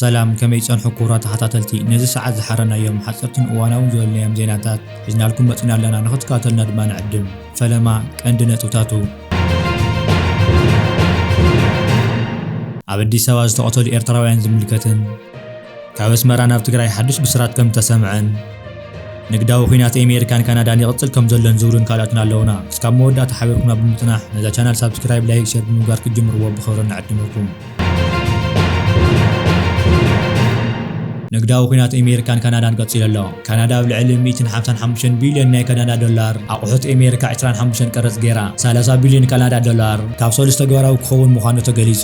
ሰላም፣ ከመይ ጸንሑ ክቡራት ተኸታተልቲ? ነዚ ሰዓት ዝሓረናዮም ሓጸርትን እዋናውን ዝበልናዮም ዜናታት ሒዝናልኩም መጺና ኣለና። ንኽትከታተሉና ድማ ንዕድም። ፈለማ ቀንዲ ነጥብታቱ። ኣብ ኣዲስ ኣበባ ዝተቐተሉ ኤርትራውያን ዝምልከትን ካብ ኣስመራ ናብ ትግራይ ሓድሽ ብስራት ከም ተሰምዐን፣ ንግዳዊ ኲናት ኣሜሪካን ካናዳን ይቕጽል ከም ዘሎን ዝብሉን ካልኦትን ኣለዉና። እስካብ መወዳእታ ሓቢርኩምና ብምጽናሕ ነዛ ቻናል ሳብስክራይብ፣ ላይክ፣ ሼር ብምግባር ክትጅምርዎ ብኽብሪ ንዕድመኩም። ንግዳዊ ኲናት ኣሜሪካን ካናዳን ቀጺሉ ኣሎ። ካናዳ ኣብ ልዕሊ ሚእትን ሓምሳን ሓሙሽተን ቢልዮን ናይ ካናዳ ዶላር ኣቑሑት ኣሜሪካ ዕስራን ሓሙሽተን ቀረጽ ገይራ፣ ሰላሳ ቢልዮን ካናዳ ዶላር ካብ ሰሉስ ተግባራዊ ክኸውን ምዃኑ ተገሊጹ።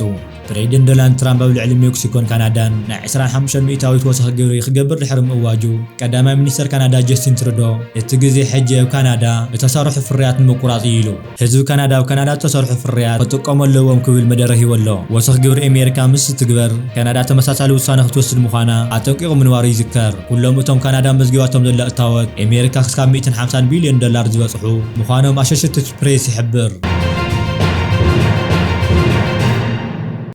ፕሬዚደንት ዶናልድ ትራምፕ ኣብ ልዕሊ ሜክሲኮን ካናዳን ናይ ዕስራን ሓሙሽተን ሚእታዊት ወሰኽ ግብሪ ክገብር ድሕሪ ምእዋጁ፣ ቀዳማይ ሚኒስተር ካናዳ ጀስቲን ትሩዶ፣ "እቲ ግዜ ሕጂ ኣብ ካናዳ ዝተሰርሑ ፍርያት ንምቁራጽ እዩ" ኢሉ። ህዝቢ ካናዳ ኣብ ካናዳ ዝተሰርሑ ፍርያት ክጥቀሙ ኣለዎም ክብል መደረ ሂቡ ኣሎ። ወሰኽ ግብሪ ኣሜሪካ ምስ ትግበር፣ ካናዳ ተመሳሳሊ ውሳነ ክትወስድ ምዃና ኣጠንቂቑ ምንባሩ ይዝከር። ኩሎም እቶም ካናዳ መዝጊባቶም ዘላ እታወት ኣሜሪካ ክሳብ ሚእትን ሓምሳን ቢልዮን ዶላር ዝበጽሑ ምዃኖም ኣሶሼትድ ፕሬስ ይሕብር።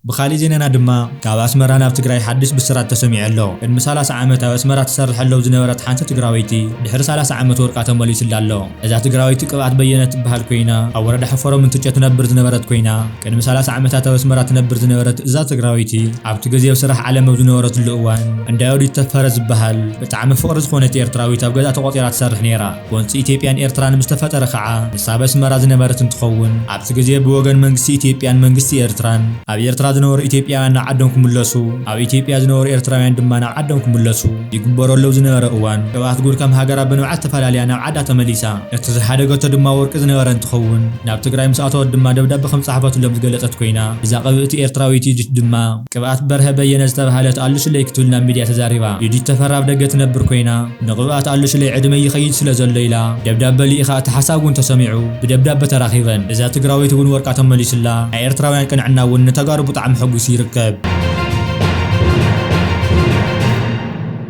ብኻሊእ ዜናና ድማ፣ ካብ ኣስመራ ናብ ትግራይ ሓድሽ ብስራት ተሰሚዑ ኣሎ። ቅድሚ ሰላሳ ዓመት ኣብ ኣስመራ ትሰርሕ ኣለዉ ዝነበረት ሓንቲ ትግራወይቲ፣ ድሕሪ ሰላሳ ዓመት ወርቃ ተመሊሱላ ኣሎ። እዛ ትግራወይቲ ቅብኣት በየነ ትበሃል ኮይና፣ ኣብ ወረዳ ሕፈሮም እንትጨ ትነብር ዝነበረት ኮይና፣ ቅድሚ ሰላሳ ዓመታት ኣብ ኣስመራ ትነብር ዝነበረት እዛ ትግራወይቲ፣ ኣብቲ ግዜ ኣብ ስራሕ ዓለም ኣብ ዝነበረትሉ እዋን፣ እንዳ ዮዲት ተፈረ ዝበሃል ብጣዕሚ ፍቕሪ ዝኾነት ኤርትራዊት ኣብ ገዛ ተቖጺራ ትሰርሕ ነይራ። ጎንጺ ኢትዮጵያን ኤርትራን ምስ ተፈጠረ ኸዓ፣ ንሳ ኣብ ኣስመራ ዝነበረት እንትኸውን፣ ኣብቲ ግዜ ብወገን መንግስቲ ኢትዮጵያን መንግስቲ ኤርትራን፣ ኣብ ኤርትራ ዝነበሩ ኢትዮጵያውያን ናብ ዓዶም ክምለሱ፣ ኣብ ኢትዮጵያ ዝነበሩ ኤርትራውያን ድማ ናብ ዓዶም ክምለሱ ይግበሩ ኣለዉ ዝነበረ እዋን፣ ቅብኣት ጉድ ከም ሃገራ ብንብዓት ተፈላለያ ናብ ዓዳ ተመሊሳ። እቲ ዝሓደገቶ ድማ ወርቂ ዝነበረ እንትኸውን፣ ናብ ትግራይ ምስ ኣተወት ድማ ደብዳበ ከም ዝጸሓፈትሎም ዝገለጸት ኮይና፣ እዛ ቅብእቲ ኤርትራዊት ዩዲት ድማ ቅብኣት በርሀ በየነ ዝተባህለት ኣሉሽለይ ክትብል ናብ ሚድያ ተዛሪባ። ዩዲት ተፈራ ኣብ ደገ ትነብር ኮይና፣ ንቅብኣት ኣሉሽለይ ዕድመይ ይኸይድ ስለ ዘሎ ኢላ ደብዳበ ልኢኻ፣ እቲ ሓሳብ እውን ተሰሚዑ ብደብዳበ ተራኺበን። እዛ ትግራወይቲ እውን ወርቃ ተመሊሱላ። ናይ ኤርትራውያን ቅንዕና እውን ንተጋሩ ብጣዕሚ ሕጉስ ይርከብ።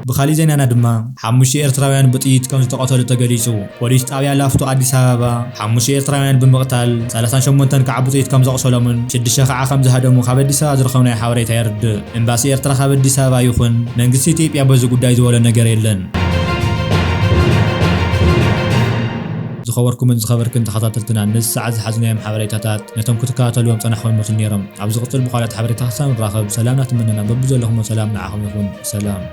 ብኻሊእ ዜናና ድማ፣ ሓሙሽተ ኤርትራውያን ብጥይት ከም ዝተቐተሉ ተገሊጹ። ፖሊስ ጣብያ ላፍቶ ኣዲስ ኣበባ ሓሙሽተ ኤርትራውያን ብምቕታል፣ ሰላሳን ሸሞንተን ከዓ ብጥይት ከም ዘቑሰሎምን ሽዱሽተ ከዓ ከም ዝሃደሙ ካብ ኣዲስ ኣበባ ዝረኸብናዮ ሓበሬታ የርድእ። ኤምባሲ ኤርትራ ካብ ኣዲስ ኣበባ ይኹን መንግስቲ ኢትዮጵያ በዚ ጉዳይ ዝበሎ ነገር የለን። ዝኸበርኩምን ዝኸበርክን ተኸታተልትና፣ ነዚ ሰዓት ዝሓዝናዮም ሓበሬታታት ነቶም ክትከታተልዎም ጸናሕኩም ይመስሉ ነይሮም። ኣብ ዝቕጽል ብኻልኦት ሓበሬታ ክሳብ ንራኸብ፣ ሰላምና ትምነና። በብዘለኹሞ ሰላም ንዓኹም ይኹን። ሰላም።